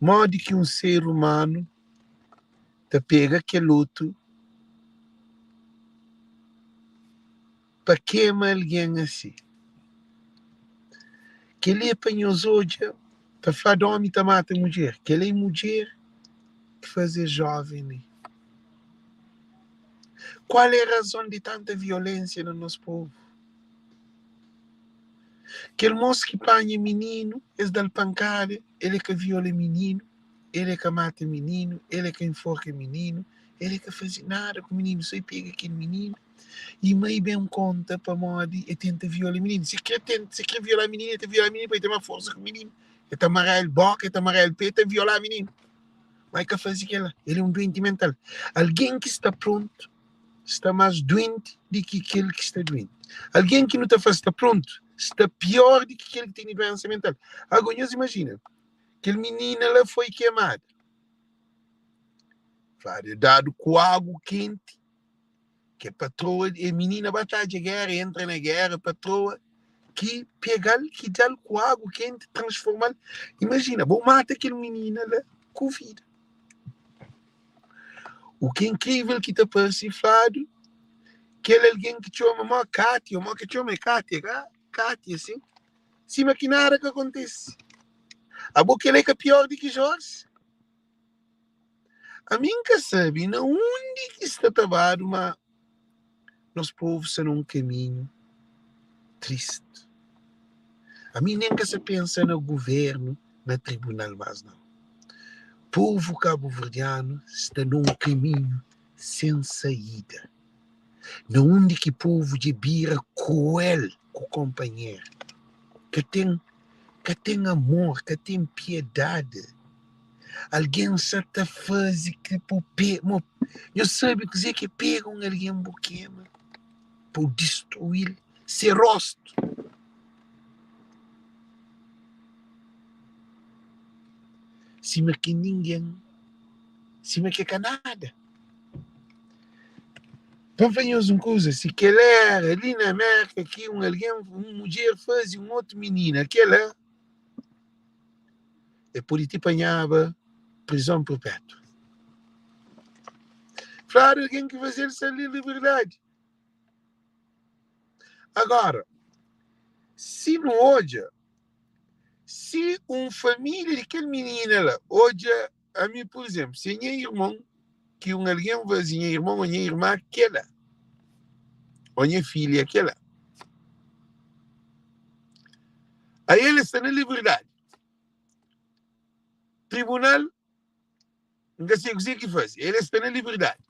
Modi ki un ser umanu ta pega kel otu pa kema algen asi? Kel-li é pa nhos odja ta fladu ómi ta mata mudjer. Kel-la é mudjer ki faze es jóven li. Kual é razon di tanta violénsia na nos povu? Kel mos ki panha mininu, es da-l pankada, el é ka viola mininu, el é ka mata mininu, el é ka inforka mininu, el é ka faze nada ku mininu, so el pega kel mininu i mai ben konta pamodi el tenta viola mininu. Si kre tenta, si kre viola mininu, el ta viola mininu pa el ten más forsa ku mininu, el ta mara-l boka, el ta mara-l pe, el ta viola mininu. Ma el ka faze kel-la, el é un duenti mental. Algen ki sta prontu sta más duenti di ki kel ki sta duenti. Algen ki nu ta fla sta prontu, sta pior di ki kel ki tene duensa mental. Ago, nhos imajina, kel minina la foi kemada. Fladu, e dadu ku agu kenti, ke patroa, e minina ba tadja gera, entra na gera, patroa ki pega-l, ki da-l ku agu kenti, transforma-l. Imajina, bo mata kel minina la ku vida. U ki é inkrivel ki ta parse fladu kel algen ki txoma mo Katia, mo ki txoma é Katia, ka? Katia, sin. Sima ki nada ka kontise. Abo kel é ka pior di ki Jorge? Ami N ka sabe na undi ki sta ta badu ma nos povu sta na un kaminhu tristi. Ami nen ka sa pensa na guvernu, na tribunal mas nau. Povu kabuverdianu sta na un kaminhu sen saída, na undi ki povu dja bira kruel ku konpanheru. Ka ten ka ten amor, ka ten piedadi. Algen sa ta faze ki bu pe mo Nhos sabe kuzê ki é pega un algen bu kema pa bu distrui-l se rostu. Sima ki ningen, sima ki é ka nada. Pa N fla nhos un kuza, si kel éra li na Mérka ki un algen, un mudjer faze un otu minina kel-la, el pode ti panhaba prizon perpétua. Fladu algen ki faze-l sta li liberdadi. Agora, si nu odja, si un família di kel minina la odja ami, pur izénplu, si é nha irmon, ki un algen faze nha irmon ô nha irma kel-la, ô nha filha kel-la, ael el sta na liberdadi. Tribunal N ka sei kuzê ki faze, el sta na liberdadi.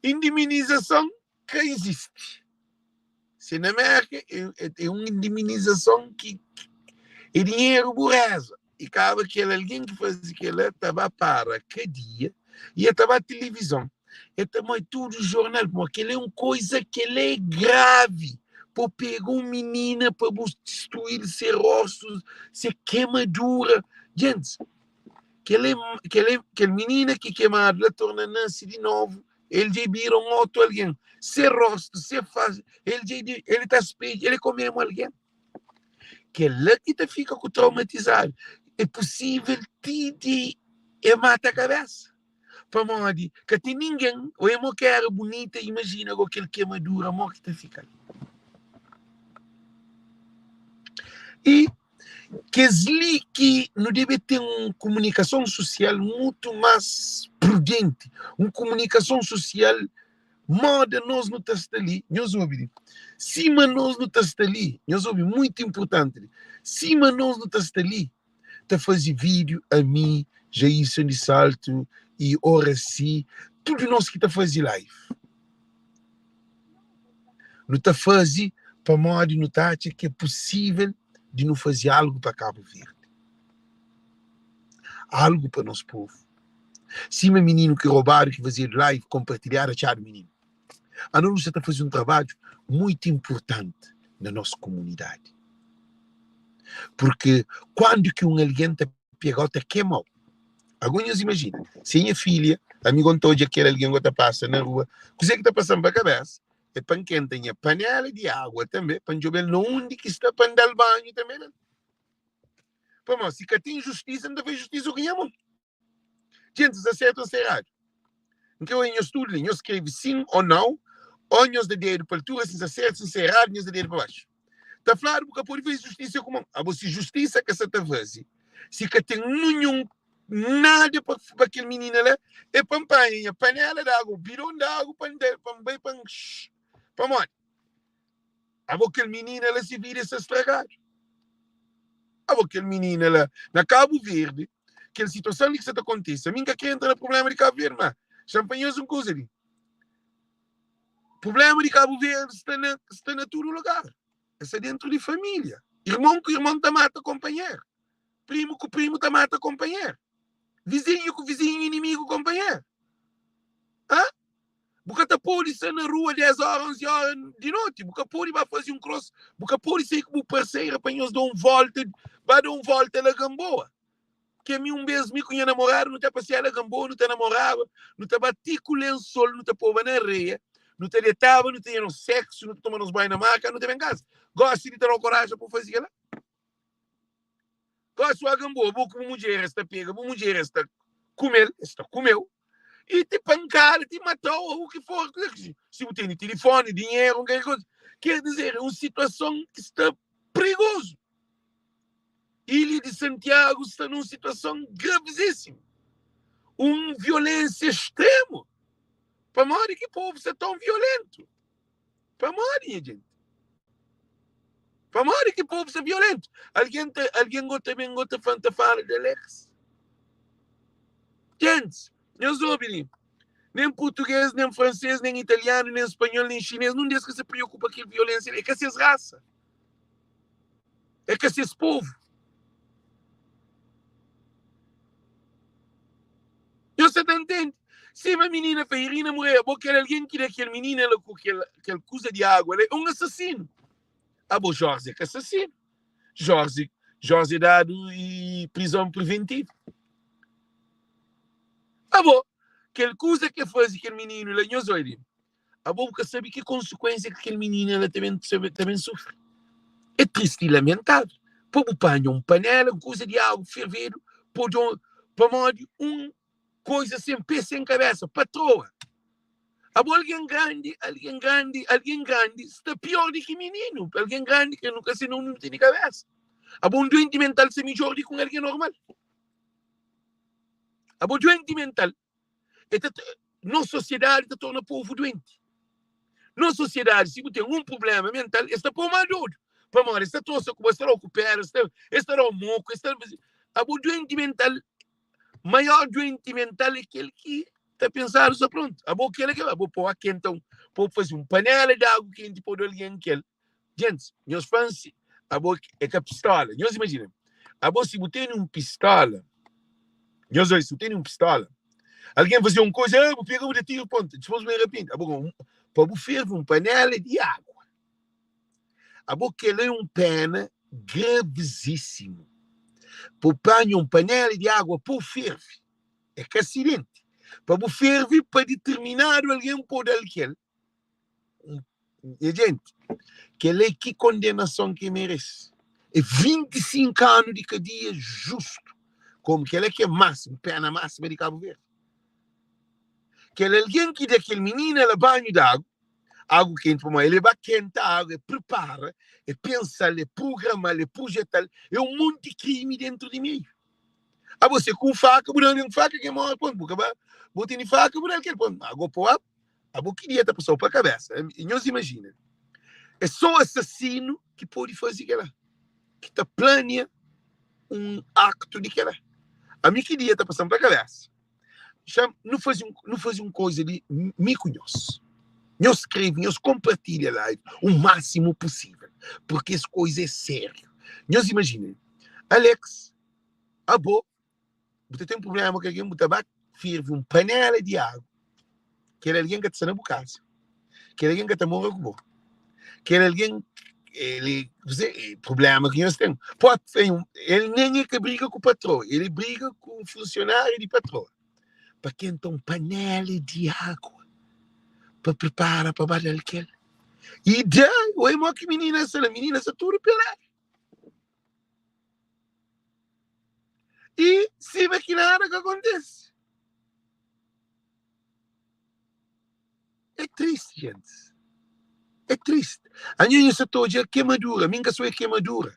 Indemnizason ka izisti. Se na Merka é un indemnizason ki é dinheru bu reza i kaba kel algen ki faze kela ta ba para kadia i el ta ba tilivizon el ta moi tudu jornal pamodi kel é un koiza kel é gravi pa bu pega un minina pa bu distruil se rostu se kemadura djentis kel é kel é kel minina ki kemadu la torna nase di novu El dja bira un otu algen. Se rostu, se fasi, el dja el ta spedja, el é ko memu algen. Kel-la ki ta fika ku traumatizadu. É pusível ti di e mata kabésa. Pamodi ka ten ningen, ô é mo ki éra bunita, imajina go kel kemadura mo ki ta fika-l. I Kes li ki nu debe ten un kumunikason susial mutu más prudenti, un kumunikason susial móda nos nu ta sta li, nhos obi li, sima nos nu ta sta li, nhos obi, mutu inpurtanti li, sima nos nu ta sta li ta faze vídiu, ami, Jailson di Saltu y Oracy, tudu nos ki ta faze live. Nu ta faze pamodi nu ta atxa ki é pusível di nu faze algu pa Kabu Verdi, algu pa nos povu. Sima mininu ki robadu, ki fazedu live, konpartilhadu, atxadu mininu. Anos nu sta ta faze un trabadju muitu inpurtanti na nos kumunidadi. Purki kuandu ki un algen ta pega-u ta kema-u. Ago nhos imajina, si é nha filha, ami go N ta odja kel algen go ta pasa na rua, kuzê ki ta pasa-m pa kabésa é pa N kenta nha panéla di agua tanbê, pa N djobe-l na undi ki sta pa N da-l banhu tanbê. Pamodi si ka ten justisa, N ta faze justisa ku nha mon. Djentis, sta sertu o sta eradu? N kre oia nhos tudu li. Nhos skrebe sin o nau, o nhos da dedu pa altura, si N sta sertu, si N sta eradu, nhos da dedu pa baxu. Ta fladu bu ka pode faze justisa ku mon. Abo si justisa ka sa ta faze, si ka ten ninhun nada pa pa kel minina la, é pa N panha nha panela di agu, bidon di agu pa N da pa N bai pa N Pamodi? Abo kel minina la si vida sta stragadu. Abo kel minina la na Cabo Verde, kel situason li ki sa ta kontise, ami N ka kre entra na problema di Cabo Verde, ma xa N fla nhos un kuza li, problema di Cabo Verde sta na sta na tudu lugar, el sta dentru di familia, irmon ku irmon ta mata konpanheru, primu ku primu ta mata konpanheru, vizinhu ku vizinhu inimigu konpanheru. Hã? Bu ka ta pode sta na rua 10 óra, 11 óra di noti. Bu ka pode ba faze un kros. Bu ka pode sai ku bu parseira pa nhos da un vólta, ba da un vólta la Gamboa. Ke mi un bês, mi ku nha namoradu, nu ta pasia la Gamboa, nu ta namoraba, nu ta ba ti ku lensol, nu ta poba na areia, nu ta detaba, nu ta tinha nos seksu, nu ta toma nos banhu na mar, ka nu ta ben kasa. Gosi di ta da-u koraja pa bu faze kel-la? Gosi wa Gamboa, bo ku bu mudjer es ta pega bu mudjer, es ta kume-l, es ta kume-u. i ti pankada, ti matau, ou u ki for, si bu tene tilifoni, dinheru, un koza. Ker dizer, é un situason ki sta prigozu. Ilha di Santiagu sta nun situason gravizísimu, un violensia extremu. Pamodi ki povu sta ton violentu? Pamodi, nha jenti? Pamodi ki povu sta violentu? Algen ta, algen go ta ben go ta fla, ta fala di Alex. Gentis, nhos obi li. Nen purtugês, nen fransês, nen italianu, nen spanhol, nen xinês, nun des ka sa preokupa kel violensia li. É ka ses rasa. É ka ses povu. Nhos sa ta ntende? Sima minina fla Irina Moreira, bo kel algen ki da kel minina la ku kel, kel kuza di agua la é un asasinu. Abo Jorge é ka asasinu. Jorge, Jorge é dadu i prizon preventiva. Abo, kel kuza ke faze kel mininu la, nhos oi li. Abo bu ka sabe ki konsekuensia ki kel minina la ta ben, ta ben sufri. É tristi i lamentável. Pa bu panha un panela, un kuza di agu fervedu, pode pamodi un koisa sen pé sen kabesa, patroa. Abo algen grandi, algen grandi, algen grandi sta pior di ki mininu. Algen grandi ki nu ka se nu tene kabesa. Abo un duenti mental sta midjor di ki un algen normal. Abo duenti mental E ta, nos sosiedadi ta torna povu duenti. Nos sosiedadi, si bu ten un prublema mental, es ta pô-u má dodu. Pamodi es ta trosa ku bo, es ta da-u ku pédra, es ta, es ta da-u moku, es ta. Abo duenti mental, maior duenti mental é kel ki ta pensadu sa prontu. Abo kel é abo pô-u a kenta un, pô-u faze un panela di agu kenti pô-u da algen kel. Gentis, nhos fla-m si abo é ka pistola. Nhos imajina, abo si bu tene un pistola, nhos oi, si bu tene un pistola, algen faze un koza, ah, bu pega bu da tiru, pontu, dipôs bu rapende. Abo un, pa bu ferve un panela di agua, abo kel-la é un pena gravizísimu. Pa bu panha un panela di agua pa bu ferve, é ka asidenti. Pa bu ferve pa ditirminadu algen pode da-l kel. Nha jenti, kel-la é ki kondenason ki e merese. É 25 anu di kadia justu. Komu kel-la ki é másimu, pena másima di Kabu Verdi. Kel algen ki da kel minina la banhu di agu, agu kenti, pamodi el ba kenta agu, el pripara, el pensa-l, el prugrama-l, el prujeta-l, é un monti krimi dentru di meiu. Abo, se ku faka, bu da algen ku faka, ke móre, pontu. Bu ka ba, bu tene faka, bu da-l kel pontu. Ago po ap. Abo ki dia ta pasau pa kabesa? Nhos imajina, é so asasinu ki pode faze kela, ki ta plania un aktu di kela. Ami ki dia ta pasam pa kabesa. Xa nu faze un, nu faze un koza li mi ku nhos. Nhos skrebe, nhos konpartilha live o máximo possível, porque es koza é sério. Nhos imajina, Alex, abo Bu ta ten prubléma ku algen, bu ta ba ferve un panéla di agu. Kel algen ka ta sta na bu kaza. Kel algen ka ta mora ku bo. Kel algen, el é prubléma ki nhos ten. Pode ser, el nen é ka briga ku patroa, el é briga ku un funsionáriu di patroa. Pa kenta un panéla di agu pa pripara pa ba da-l kel. I da, oi, mo ki minina sta la, minina sta tudu peladu. I sima ki nada ka kontise. É triste, gente. É triste. Anho nhu sa ta odja kemadura. Mi nka sou kemadura.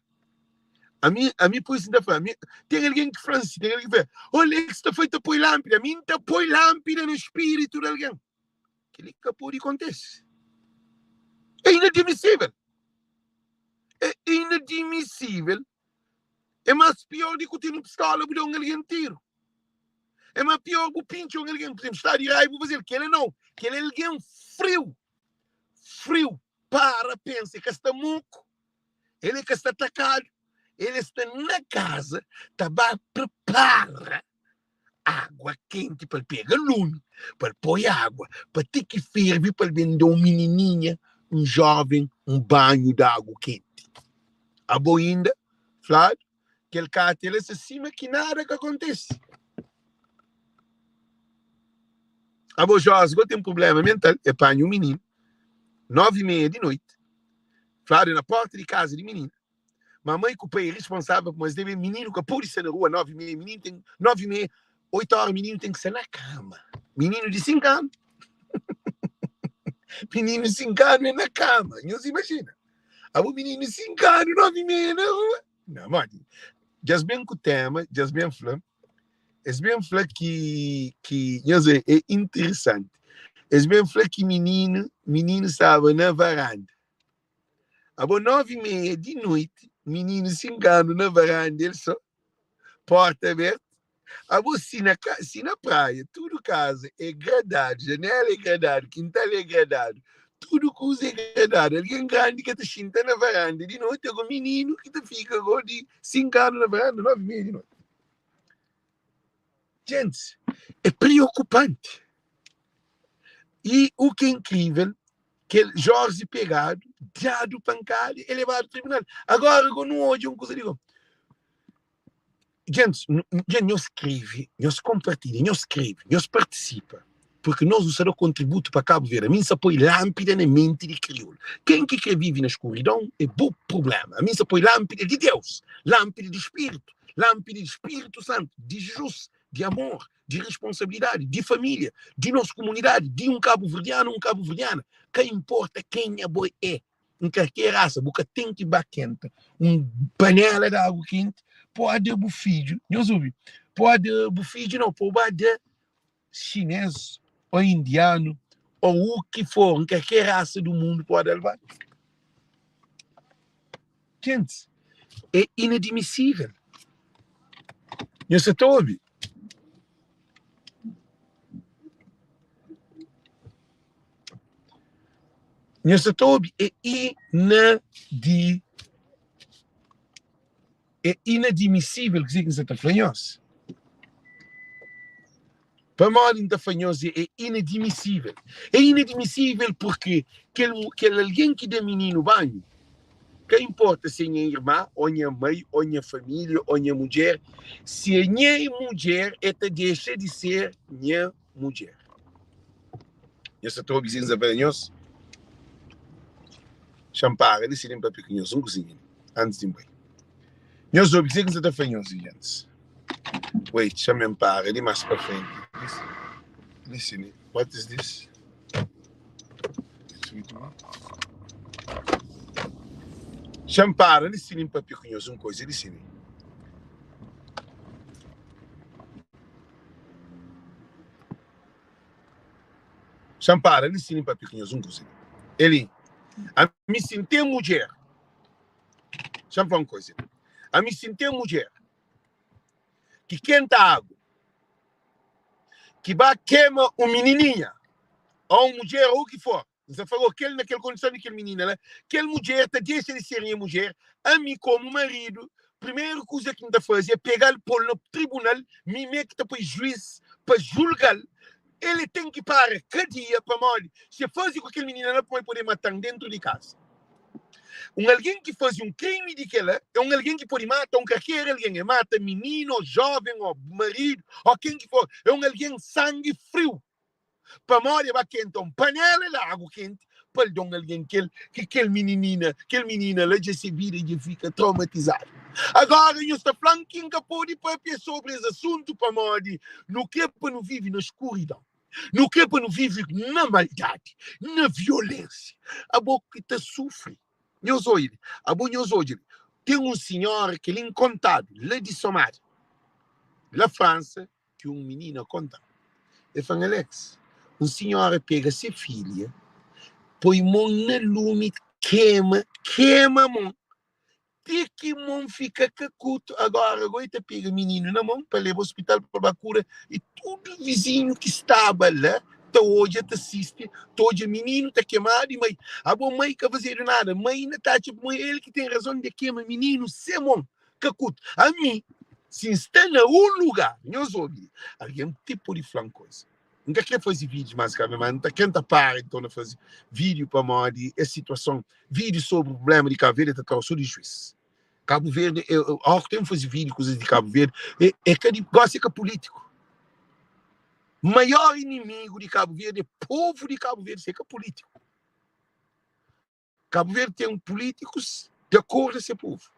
Ami, ami por isso nta fla, ami, tem alguém que fla assim, tem alguém que fla, olha que sta feito poi lâmpida. Mi nta poi lâmpida no espírito de alguém. Kel-li ka pode kontise. É inadmissível. É inadmissível. É mais pior di ku tene pistola bu da un algen tiru. É mais pior bu pintxa un algen, por exemplo, sta di raiva bu fazel. Kel-li não. Kel algen friu. Friu. Para, pensa, e ka sta moku, ele ka sta atakadu, ele sta na kaza ta ba prepara água kenti pa el pega lumi, pa el poi água, pa ti ki ferve pa el ben da un minininha, un jóven, un banhu di águ kenti. Abo inda, fladu, kel kati el sta sima ki nada ka kontise. Abo Josi go ten prublema mental, e panha un mininu, 9:30 di noiti, fladu na porta di kaza di mininu, Ma mai ku pai é responsável pamodi es debe mininu ka pode sta na rua 9:30 mininu ten 9:30 8 hora mininu ten ki sta na kama mininu di 5 anu mininu di 5 anu é na kama nhos imajina abo mininu di 5 anu 9:30 na rua não modi djas ben ku tema djas ben fla es ben fla ki ki nhos é, é interesante es ben fla ki mininu mininu staba na varanda Abo 9:30 di noiti, mininu 5 anu na varanda el so, porta abertu. Abo si na ka, si na praia tudu kaza é gradadu, janela é gradadu, kintal é gradadu, tudu kuza é gradadu. Algen grandi ka ta xinta na varanda di noiti, ago mininu ki ta fika go di 5 anu na varanda 9:30 di noiti. Gentis, é preokupanti. I u ki é inkrivel, kel Jorge pegadu, dadu pankada e lebadu tribunal. Agora go nu odja un kuza di go. Gentis, dja nhos skrebe, nhos konpartilha, nhos skrebe, nhos partisipa, purki nos nu sta da kontributu pa Kabu Verdi. Ami N sta poi lanpida na menti di kriolu. Ken ki kre vive na skuridon é bu prublema. Ami N sta poi lanpida di Deus, lanpida di Spiritu, lanpida di Spiritu Santu, di Jizus, di amor, di responsabilidadi, di família, di nos kumunidadi, di un kabuverdianu, un kabuverdiana, ka inporta kenha bo é, n kalker rasa, bu ka ten ki ba kenta un panela di agu kenti pode da bu fidju, nhos obi, pode da bu fidju nau, pode ba da xinês ô indianu ô u ki for, n kalker rasa du mundu pode al ba. Gentis, é inadmisível. Nhos sa ta obi? Nhos sa ta obi? É inadi é inadmisível kuzê ki N sa ta fla nhos. Pamodi N ta fla nhos é inadmisível? É inadmisível purki kel kel algen ki da mininu banhu, ka inporta si é nha irma, ô nha mai, ô nha família, ô nha mudjer, si é nha mudjer, el ta dexa di ser nha mudjer. Nhos ta obi kuzê ki N sta fla nhos? Xa-m para li si N papia ku nhos un kuzinha li antis di N bai. Nhos obi kuzê ki N sta ta fla nhos li antis. Wait, xa-m N para li más pa frenti. Listen, what is this? Xa-m para li si N papia ku nhos un kuza li si. Xa-m para li si N papia ku nhos un kuza li. Eli, ami si N ten mudjer, xa-m fla un kuza li. Ami si N ten mudjer ki kenta agu, ki ba kema un minininha, ô un mudjer, ô u ki for, N sta fla-u, kel na kel kondison di kel minina la, kel mudjer ta dexa di ser nha mudjer, ami komu maridu, primeru kuza ki N ta faze é pega-l, pô-l na tribunal, mi mê ki ta poi juiz pa julga-l, el e ten ki para kadia, pamodi si e faze ku kel minina la, pamodi pode mata-m dentu di kaza. Un algen ki faze un krimi di kel-la é un algen ki pode mata un kalker algen, e mata mininu, ô jóven, ô maridu, ô ken ki for, é un algen sangi friu. Pamodi e ba kenta un panela di agu kenti pa el da un algen kel ki kel mininina, kel minina la dja se vida dja fika traumatizadu. Agora nhos ta fla-m ki N ka pode papia sobri es asuntu pamodi nu kre pa nu vive na skuridon. Nu kre pa nu vive na maldadi, na violensia. Abo ki ta sufri. Nhos odja li, abo nhos odja li. Ten un sinhora ki li N kontadu la di Somada, la Fransa, ki un minina konta-m. El fla-m, Alex, un sinhora pega se filha, poi mon na lumi, kema, kema mon, ti ki mon fika kakutu. Agora goi ta pega mininu na mon pa leba ospital pa ba kura i tudu vizinhu ki staba la ta odja, ta sisti, ta odja mininu ta kemadu i mai, abo mai ka fazedu nada, mai inda ta atxa ma el ki ten razon di kema mininu se mon kakutu. Ami, si N sta na un lugar, nhos obi li, algen ti pode fla-m koza. N ka kre faze vídius más grave, má N ta kre N ta para di torna faze vídiu pamodi es situason. Vídiu sobri prubléma di Kabu Verdi ta tra-u sô di juís. Kabu Verdi, é, óras ki ten faze vídiu kuzas di Kabu Verdi, é, é ka di, gósi é ka pulítiku. Maior inimigu di Kabu Verdi é povu di Kabu Verdi, si é ka pulítiku. Kabu Verdi ten pulítikus di akordu a se povu.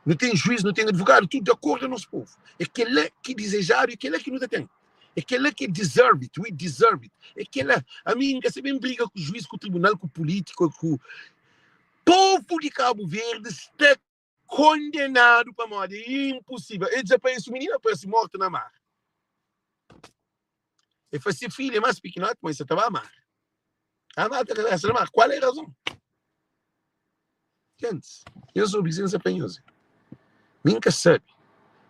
Nu ten juiz, nu ten advogadu, tudu di akordu a nos povu. É kel-la ki dizejadu, é kel-la ki nu ta ten. É kel-la ki é deserve it, we deserve it. É kel-la. Ami N ka sabe N briga ku juiz, ku tribunal, ku pulítiku, ku povu di Kabu Verdi sta kondenadu pamodi é inposível. El dezaparese, minina parse mortu na mar. El fla se filha más pikinoti ma el sa ta ba mar. A mata kabesa na mar. Kual é razon? Gentis, nhos obi sin sa pa nhos. Mi N ka sabe,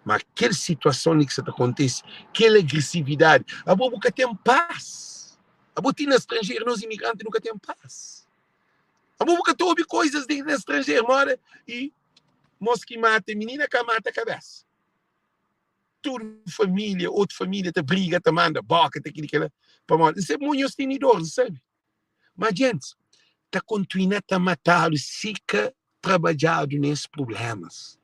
ma kel situason li ki sa ta kontise, kel agresividadi, abo bu ka ten pas. Abo ti na stranjeru, nos imigranti nu ka ten pas. Abo bu ka ta obi koisas di na stranjeru, moda i mos ki mata minina ka mata kabesa. Tudu familia, otu familia ta briga, ta manda boka, ta kili kila. Pamodi, N sabe mo nhos tene dor, N sabe. Ma gentis ta kontinua ta matadu si ka trabadjadu nes prublemas.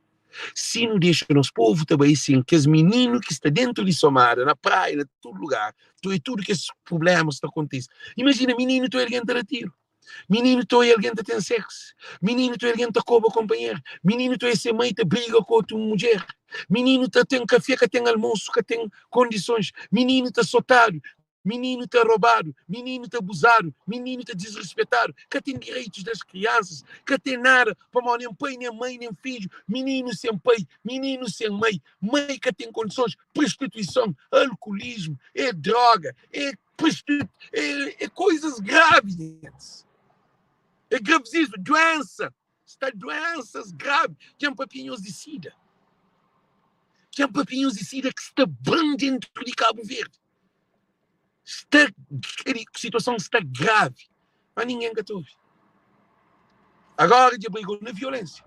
Si nu dexa nos povu ta bai sin, kes mininu ki sta dentu di Somada, na praia, na tudu lugar, tu tudu kes prublemas ta kontise. Imajina mininu tu algen ta da tiru. Mininu ta oia algen ta ten sexo. Mininu ta oia algen ta koba konpanheru. Mininu ta oia se mai ta briga ku otu mudjer. Mininu ta ten kafé, ka ten almosu, ka ten kondisons. Mininu ta sotadu. Mininu ta robadu. Mininu ta abuzadu. Mininu ta disrispetadu. Ka ten direitus das kriansas. Ka ten nada. Pamodi nen pai, nen mai, nen fidju. Mininu sen pai, mininu sen mai. Mai ka ten kondisons. Prostituison, alkulismu, é droga, é Prostituta é, é coisas graves, gente. É gravíssimo, doença. Está doenças graves. Tem papinhos de sida. Tem papinhos de sida que está bem dentro de Cabo Verde. Está, a situação está grave. Mas ninguém quer ouvir. Agora já brigou na violência.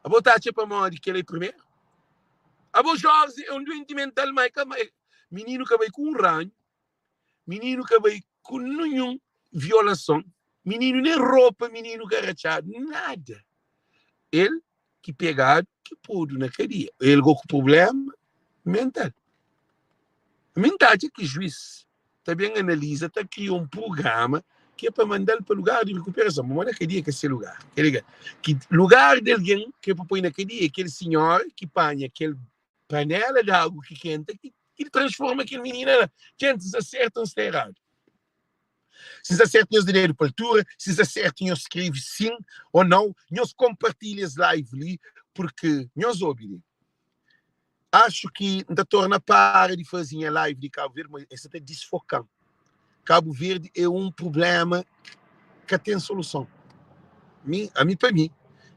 A botar para morrer que ele é primeiro. Abo Jorge é um doente mental, mas Mininu ka bai ku un ranhu, mininu ka bai ku ninhun violason, mininu nen ropa mininu ka ratxadu, nada. El ki pegadu ki podu na kadia. El go ku prublema mental. Mi N ta atxa ki juiz ta ben analiza, ta kria un prugrama ki é pa manda-l pa lugar di rekuperason. Pamodi na kadia ka se lugar. Ki lugar di algen ki é pa poi na kadia é kel sinhora ki panha kel Panela di agu ki kenta ki ki transforma kel minina la. Gente, si sta sertu ou sta eradu? Si sta sertu nhos da dedu pa altura, si sta sertu nhos skrevi sim ou nau, nhos kompartilha es live li, porque nhos obi li. Acho ki N ta torna para di fazi nha live di Cabo Verde, ma es sa ta disfokan. Cabo Verde é um problema ka ten soluson. Mi, ami pa mi,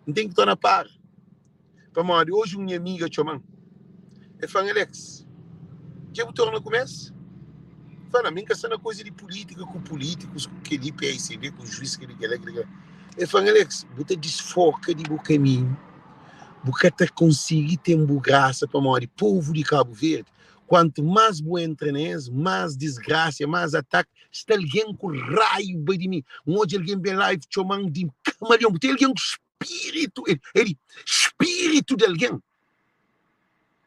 N ten ki torna para. Pamodi oji un nha amiga txoma-m, el fla-m, Alex, dja bu torna kumesa? N fla, Nau, mi N ka sta na kuza di pulítika ku pulítikus, ku kel-li, PICD, ku juís, kel-li, kel-la, kel-li, kel-la. El fla-m, Alex, bu ta disfoka di bu kaminhu, bu ka ta konsigi ten bu grasa pamodi povu di Kabu Verdi, kuantu más bu entra na es, más disgrasia, más ataki. Sta algen ku raiba di mi. N odja algen ben live txoma-m di kamalion. Bu ten algen ku spiritu, el spiritu di algen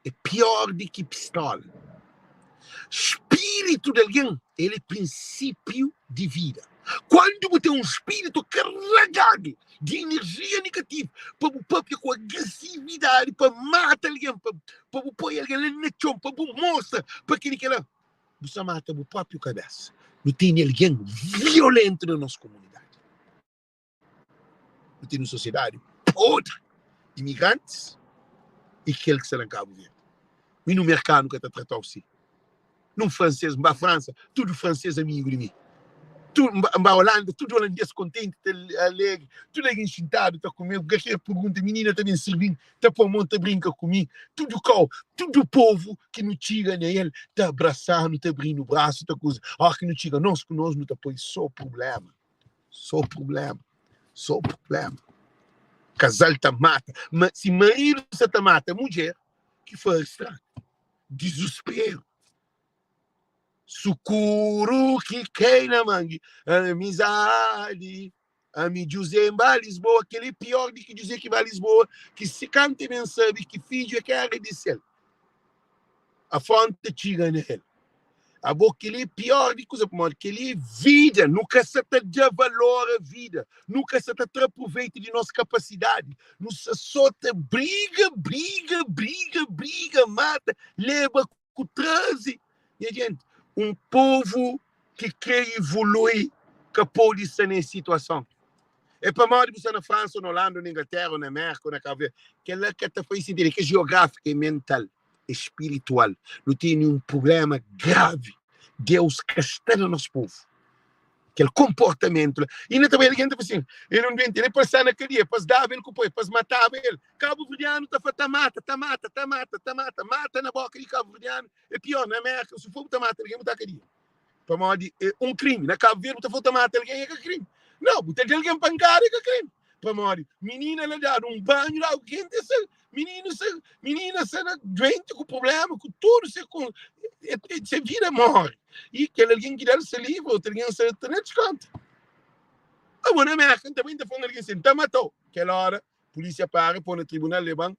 é pior di ki pistola. Spiritu di algen, el é prinsipiu di vida. Kuandu bu ten un spiritu karregadu. Di enerjia negativu pa bu papia ku agresividadi pa mata algen, pa bu poi algen la na txon, pa bu mostra pa kel-li kel-la. Bu sta mata bu própi kabésa. Nu tene algen violentu na nos komunidadi. Nu tene un sosiedadi podri. Imigrantis i kel ki sta la na Kabu Verdi. Mi nu merkanu ka ta tratau si. Num fransês, N ba Fransa, tudu fransês amigu di mi. Tu, N ba Holanda, tudu holandês kontenti, ta alegri, tudu algen xintadu ta kume, ku kalker pergunta, minina ta ben sirbi-m, ta pô mon, ta brinka ku mi. Tudu kau, tudu povu ki nu txiga na el, ta abrasa-nu, ta abri-nu brasu, ta kuza. Óra ki nu txiga nos ku nos, nu ta poi sô prubléma, sô prubléma, sô prubléma. Kazal ta mata, ma si maridu sa ta mata mudjer, ki faze stragu? Dizusperu. Sukuru ki kai na mangi amizadi Ami Djuzé N ba Lisboa Kel-li é pior di ki Djuzé ki ba Lisboa Ki si kanta ben sabe ki fidju é ka éra di sel Afronta txiga na el Abo kel-li é pior di kuza Pamodi kel-li é vida Nu ka sa ta da valor a vida Nu ka sa ta tra proveitu di nos kapasidadi Nu sa so ta briga, briga, briga, briga, mata, leba ku traze. Nha jenti, un povu ki kre ivolui ka pode sta nes situason. É pamodi bu sta na Fransa, ou na Holanda, ou na Inglaterra, ou na Merka, ou na Cabo Verde. Kel-la ka ta faze sentidu. É ka jeográfiku, é mental, é spiritual. Nu tene un prublema gravi. Deus ka sta na nos povu. Kel konportamentu la. Inda ta bai algen ta fla sin, el un duenti, el é pa sta na kadia, pa es daba el ku poi, pa es mataba el. Kabuverdianu ta fla ta mata, ta mata, ta mata, ta mata, mata na boka di kabuverdianu é pior. Na Merka, si for bu ta mata algen, bu ta kadia. Pamodi é un krimi. Na Kabu Verdi bu ta fla bu ta mata algen, é ka krimi. Nau, bu ta da algen pankada, é ka krimi. Pamodi minina la dadu un banhu di agu kenti, el sta, mininu sta, minina sta na duenti ku prublema, ku tudu se ku, se vida móre. I kel algen ki da-l saliva, otu algen sta ta na diskonta. Abo na Merka, N ta bai, N ta fla un algen si, N ta mata-u. Kel óra, pulísia para, pô na tribunal, leba-m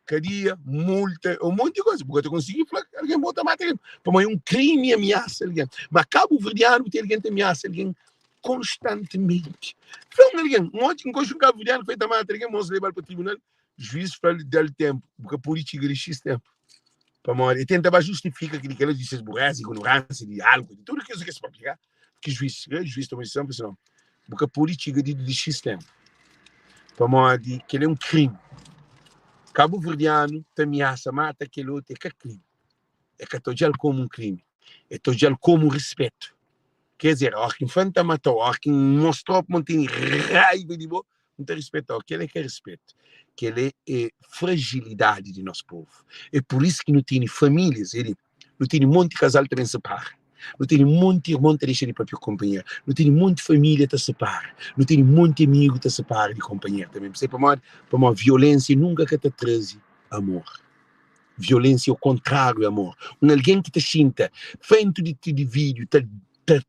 kadia, multa, un monti di kuza. Bu ka ta konsigi fla algen bo ta mata algen, pamodi é un krimi amiasa algen. Ma kabuverdianu ten algen ta amiasa algen konstantimenti. Fla un algen, N odja, N konxe un kabuverdianu ki foi ta mata algen, mos leba-l pa tribunal, juiz fla-l, da-l tenpu, bu ka pode txiga di xis tenpu. Pamodi el tenta ba justifika kel-li, kel-la di ses bureza, ignoransia, di algu, di tudu kes ki es papia, ki juiz, juiz toma disizon, fla si, no, bu ka pode txiga di xis tenpu, pamodi kel-li é un krimi. Kabuverdianu ta amiasa mata kel otu é ka krimi. El ka ta odja-l komu un krimi, el ta odja-l komu rispetu. Ker dizer, óras ki N fla N ta mata-u, óras ki N mostra-u ma N tene raiba di bo, N ta rispeta-u. Kel-la é ka rispetu, kel-la é frajilidadi di nos povu. É pur isu ki nu tene famílias, é di, nu tene monti kazal ta ben sipara, nu tene monti irmon ta dexa di papia ku konpanheru, nu tene monti família ta sipara, nu tene monti amigu ta sipara di konpanheru tanbe. P'sê pamodi? Pamodi violénsia nunka ka ta traze amor. Violénsia é o kontráriu di amor. Un algen ki ta xinta frenti di televídiu ta ta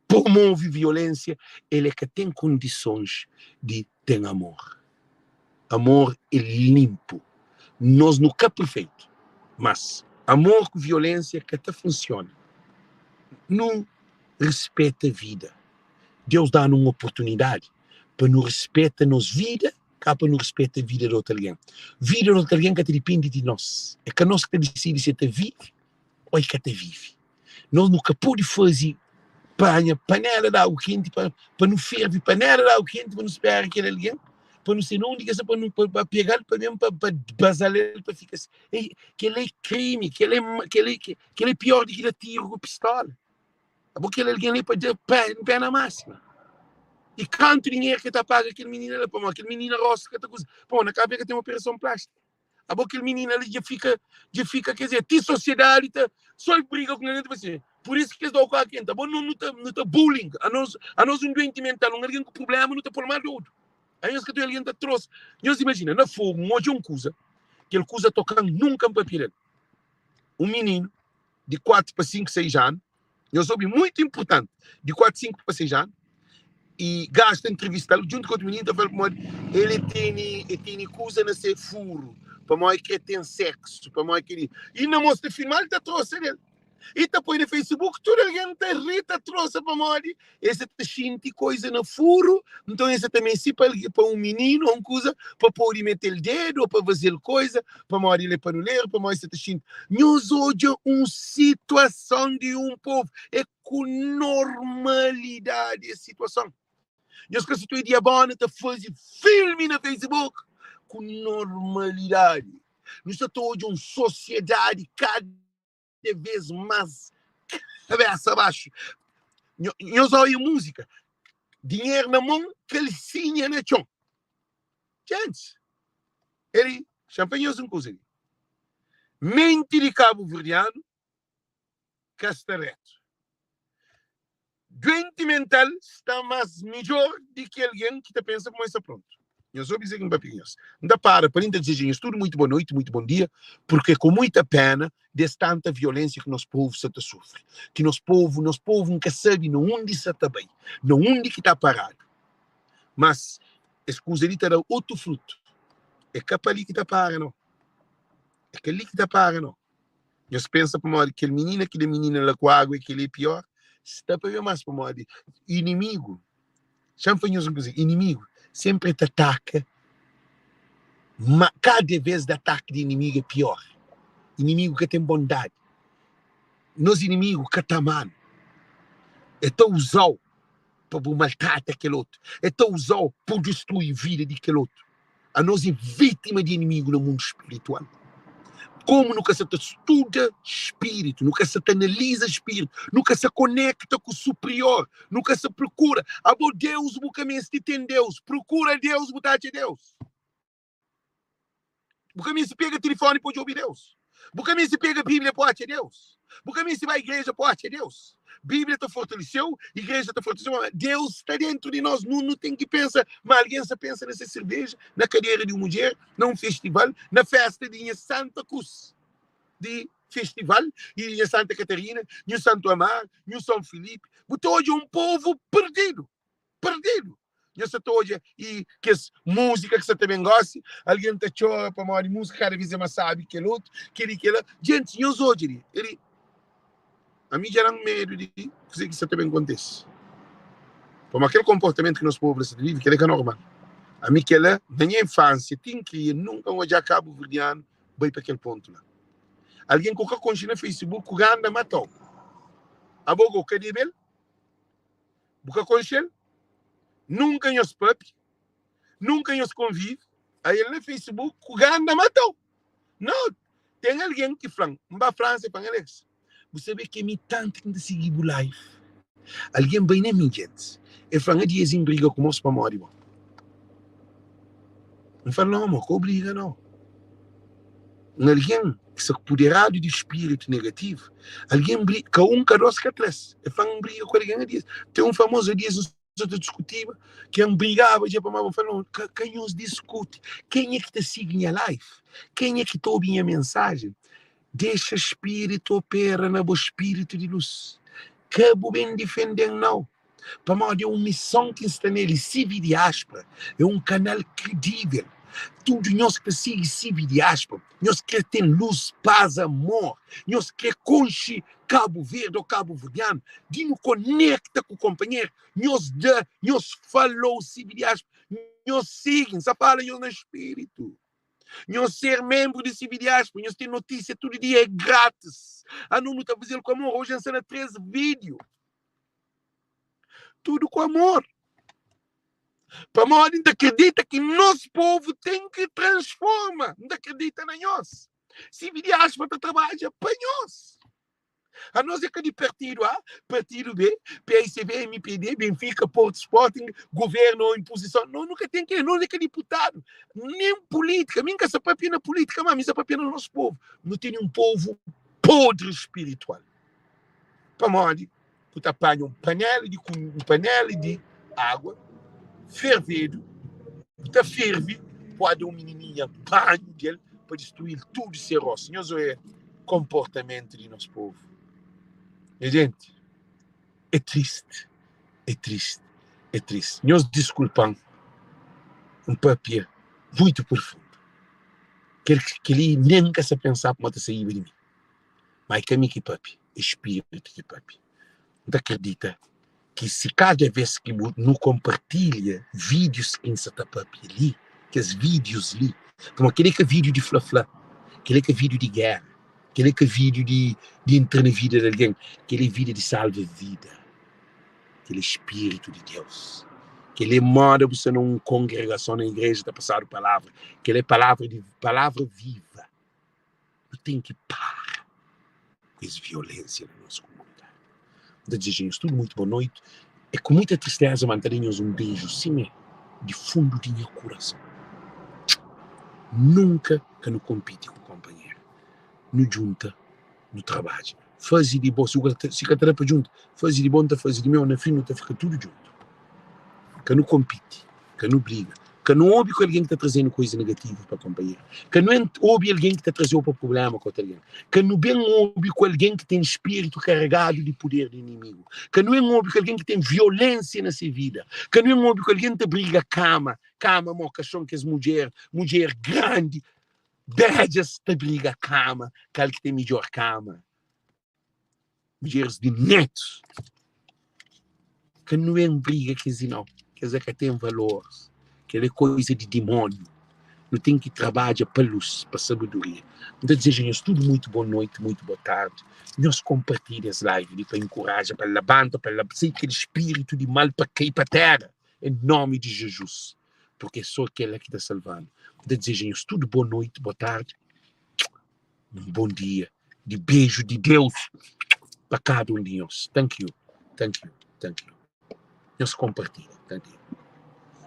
promove violénsia, el é ka ten kondisons di ten amor. Amor é linpu. Nos nu ka perfeitu, mas amor ku violénsia ka ta funsiona. Nu rispeta vida. Deus da-nu un oportunidadi pa nu rispeta nos vida Ka pa nu rispeta vida di otu algen. Vida di otu algen ka ta dipende di nos. É ka nos ki ta disidi si el ta vive ô el ka ta vive. Nos nu ka pode faze panha panela di agu kenti pa pa nu ferve panela di agu kenti pa nu spera kel algen pa nu sai na undi ki el sta pa nu pa pega-l pa ben pa pa bazal el pa fika si. Ei, kel-la é krimi, kel-la é kel-la é kel-la é pior di ki da tiru ku pistola. Abo kel algen li pa da pena máxima. E kantu dinheru ki ta paga kel minina la pamodi kel minina rostu ka ta kuza. Pô, na Cabo Verde tem operação plástica. Abo kel minina li dja fika, dja fika, quer dizer, ti sociedade ta só briga com alguém, tipo assim. Por isso que eles dão com quente. Abo não, não tá, não tá bullying. A nós, a nós um doente mental, um alguém com problema, não tá por mal doido. Aí nós que tem alguém tá trouxe. Nós imagina, na fogo, um hoje um coisa, aquele coisa tocando nunca para pirel. Um menino di 4 pa 5, 6 anu, nhos obi muito importanti, di 4, 5 pa 6 anu, e gajo ta entrevistal djuntu ku otu mininu ta fala pamodi ele tene e tene kuza na se furu, pamodi ke ten sexo, pamodi ke li, e na mostra filmal ta trosa del. I ta poi na Facebook, tudu algen ta ri, ta trosa pamodi es sa ta xinti koiza na furu, nton es sa ta meste pa pa un mininu ô un kuza pa pode mete-l dedu ô pa faze-l koiza pamodi el é panuleru, pamodi es sa ta xinti. Nhos odja un situason di un povu, é ku normalidadi es situason. Nhos ka situa diabona ta faze filmi na Facebook ku normalidadi. Nu sta ta odja un sosiedadi kada vez más kabesa baxu. Nhos oia múzika, dinheru na mon, kalsinha na txon. Gentis, eli, xa-m fla nhos un kuza li. Menti di kabuverdianu ka sta retu. Duenti mental sta mas midjor di ki algen ki ta pensa kuma el sta prontu. Nhos obi kuzê ki N papia ku nhos. N ta para pa li, N ta dizeja nhos tudu muitu boa noiti, muitu bon dia, purkê ku muita pena des tanta violensia ki nos povu sa ta sufri. Ki nos povu, nos povu N ka sabi na undi sa ta bai, na undi ki ta paradu. Mas es kuza li ta da otu frutu. É ka pa li ki ta para nau. É ka li ki ta para nau. Nhos pensa pamodi kel minina ki da minina la ku agu é kel-li é pior? Sta pa ben más pamodi inimigu. Xa-m fla nhos un kuza, inimigu sénpri el ta ataka, má kada bês di ataki di inimigu é pior. Inimigu ka ten bondadi. Nos inimigu ka ta ama-nu. El ta uza-u pa bu maltrata kel otu. El ta uza-u pa bu distrui vida di kel otu. Anos é vítima di inimigu na mundu spiritual. Komu nu ka sa ta studa spiritu, nu ka sa ta analiza spiritu, nu ka sa konekta ku superior, nu ka sa prokura. Abo Deus bu ka meste ten Deus, prokura Deus bu ta atxa Deus. Bu ka meste pega tilifoni pa djobe Deus. Bu ka meste pega Bíblia pa atxa Deus. Bu ka meste bai igreja pa atxa Deus. Bíblia ta fortaleseu, igreja ta fortaleseu, ma Deus sta dentu di nos. Nu, nu ten ki pensa ma algen sta pensa na se serveja, na kadera di un mudjer, na un festival, na festa di nha Santa Cruz di festival e nha Santa Catarina, nha Santo Amaro, nha São Filipe. Bu ta odja un povu perdidu. Perdidu! Nhos sa ta odja i kes múzika ki sa ta ben gósi, algen ta txora pamodi múzika kada bês é más sábi ki kel otu, kel-li, kel-la. Gentis, nhos odja li, el-li. Ami dja da-m medu di kuzê ki sa ta ben kontise. Pamodi kel konportamentu ki nos povu la sa ta vive, kel-la é ka normal. Ami kel-la, na nha infánsia, ti N kria, nunka N odja kabuverdianu bai pa kel pontu la. Algen ku ka konxe na Facebook ku ganda mata-u. Abo go ka debe-l? Bu ka konxe-l? Nunka nhos papia, nunka nhos konvive, ael na Facebook ku ganda mata-u. Nau, ten algen ki fla-m, N ba Fransa, el fla-m, Alex, bu sabe ke mi tantu ki N ta sigi bu live. Algen bai na mi djentis, el fla-m, Adias, N briga ku mos pamodi bo. N fla, Nau, mo, ka obriga nau. Un algen ki sta puderadu di spiritu negativu, algen bri, ka un, ka dos, ka tres. E fla, N briga ku algen adias. Ten un famozu adias, nu sa ta diskutiba, ki N brigaba dja pamodi N fla, no, ka, ka nhos diskuti. Kenha ki ta sigi nha live? Kenha ki ta obi nha mensajen? Dexa spiritu opera na bo spiritu di lus. Ka bu ben difenden, nau. Pamodi é un mison ki N sta nel i CV Diáspora é un kanal kredível. Tudu nhos ki ta sigi CV Diáspora, nhos krê ten lus, pas, amor, nhos krê konxe Kabu Verdi ô kabuverdianu, di nu konekta ku konpanheru, nhos da, nhos follow CV Diáspora, nhos sigi, N sta fala nhos na spiritu. Nhos ser menbru di CV Diáspora, nhos ten notísia tudu dia, é grátis. Anu nu ta faze-l ku amor, oji N sta na 3 vídiu. Tudu ku amor. Pamodi N ta kridita ki nos povu ten ki transforma. N ta kridita na nhos. CV Diáspora ta trabadja pa nhos. Anos é ka di partidu A, partidu B, PICV, MPD, Benfica, Porto, Sporting, governu ou inpozison. No, nu ka ten ki, nos é ka diputadu, nen pulítika. Mi N ka sa papia na pulítika, ma mi sa papia na nos povu. Nu tene un povu podri spiritual. Pamodi ku ta panha un panela di un panela di água fervedu, ku ta ferve, pode un minininha banhu del pa distruí-l tudu se rostu. Nhos oia konportamentu di nos povu. Nha jenti, é tristi, é tristi, é tristi. Nhos diskulpa-m, N papia muitu profundu. Kel-li nen N ka sa pensa kuma ta saíba di mi, ma é ka mi ki papia. É spiritu ki papia. N ta kridita ki si kada vez ki bu nu konpartilha vídius ki N sa ta papia li, kes vídius li, pamodi kel-li é ka vídiu di fla-fla, kel-li é ka vídiu di géra, kel-li é ka vídiu di di entra na vida di algen, kel-li é vida di salva vida, kel-li é spiritu di Deus, kel-li é moda bu sta na un kongregason na igreja ta pasadu palavra, kel-li é palavra di palavra viva. Nu ten ki para ku es violensia na nos komunidadi. N ta dizeja nhos tudu muitu bo noiti. É ku muita tristeza ma N ta da nhos un beju simé di fundu di nha kurason. Nunka ka nu konpiti ku konpanheru. Nu djunta, nu trabadja. Faze di bo, si si ka ta da pa djunta, faze di bo, N ta faze di meu, na fin nu ta fika tudu djuntu. Ka nu konpiti, ka nu briga, ka nu obi ku algen ki ta traze-nu kuza negativu pa konpanheru, ka nu obi algen ki ta traze-u pa prubléma ku otu algen, ka nu ben obi ku algen ki ten spiritu karegadu di puder di inimigu, ka nu ben obi ku algen ki ten violénsia na se vida, ka nu ben obi ku algen ta briga kama, kama mo kaxon kes mudjer, mudjer grandi, bedjas ta briga kama, kal ki ten midjor kama. Mudjeris di netus ka nu ben briga kes di nau, kes la ka ten valor, kel é koiza di dimoniu. Nu ten ki trabadja pa lus, pa sabedoria. N ta dizeja nhos tudu muitu bon noiti, muitu bo tardi. Nhos konpartilha es live li pa inkuraja, pa labanta, pa sai kel spiritu di mal pa kai pa tera, en nomi di Jezus, purki é so kel la ki ta salva-nu. N ta dizeja nhos tudu bon noiti, bo tardi. Un bom dia di beju di Deus pa kada un di nhos. Thank you, thank you, thank you. Nhos kompartilha. Thank you.